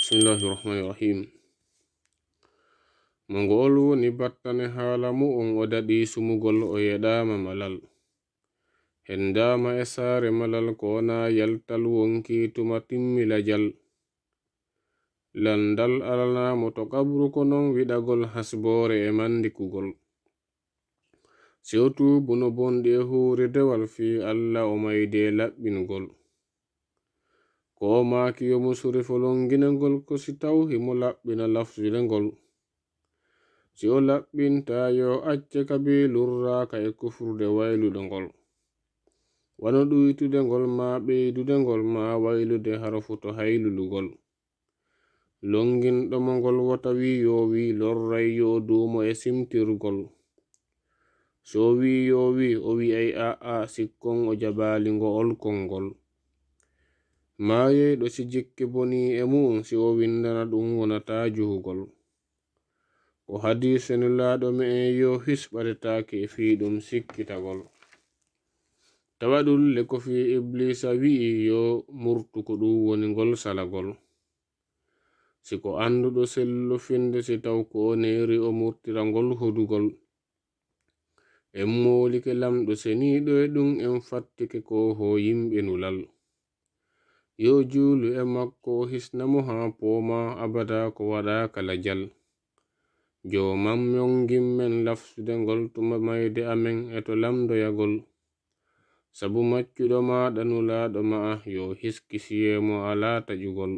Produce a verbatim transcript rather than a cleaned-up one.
Bismillahi rahmani rahim. Mo ngool woni battane haala mu'un o daɗi sumugol o yeɗaama malal. Hendaama e saare malal ko wona yaltal wonki tuma timmi lajal. Landal alanaa mo to qabru ko non wiɗagol hasboore e mandikugol. Si o tuubuno bonɗi e huuridewal fii Alla o mayde laɓɓingol. Ko o maaki yo musuri folonginagol ko si taw himo laɓɓina lafsude ngol. Si o laɓɓinta yo acce kabi lurraaka e kufrude wayluɗo ngol. Wano ɗuytude ngol maa ɓeydude ngol maa waylude harafu to haylulugol. Longinɗo mo ngol wota wii yo wii lorray yo o duumo e simtirgol. So o wii yo wii o wi'ay a'a sikkon o jabaali ngo olkon ngol. Maayeyɗo si jikke bonii e mu'un si o windana ɗum wonata juhugol. Ko hadiise Nulaaɗo me'en yo his ɓadetaake e fii ɗum sikkitagol. Tawa ɗun le ko fii Ibliisa wi'i yo murtu ko ɗun woni ngol salagol. Si ko annduɗo sellu finde si taw ko o neeri o murtira ngol hodugol. En moolike Lamɗo seniiɗo e ɗun en fattike ko ho yimɓe nulal. Yo juulu e makko o hisna mo haa pooma abada ko waɗaaka lajal. Jooman mon ngimmen lafsude ngol tuma mayde amen e to lamndoyagol. Sabu maccuɗo maaɗa nulaaɗo ma'a yo hiskisiyee mo alaa taƴugol.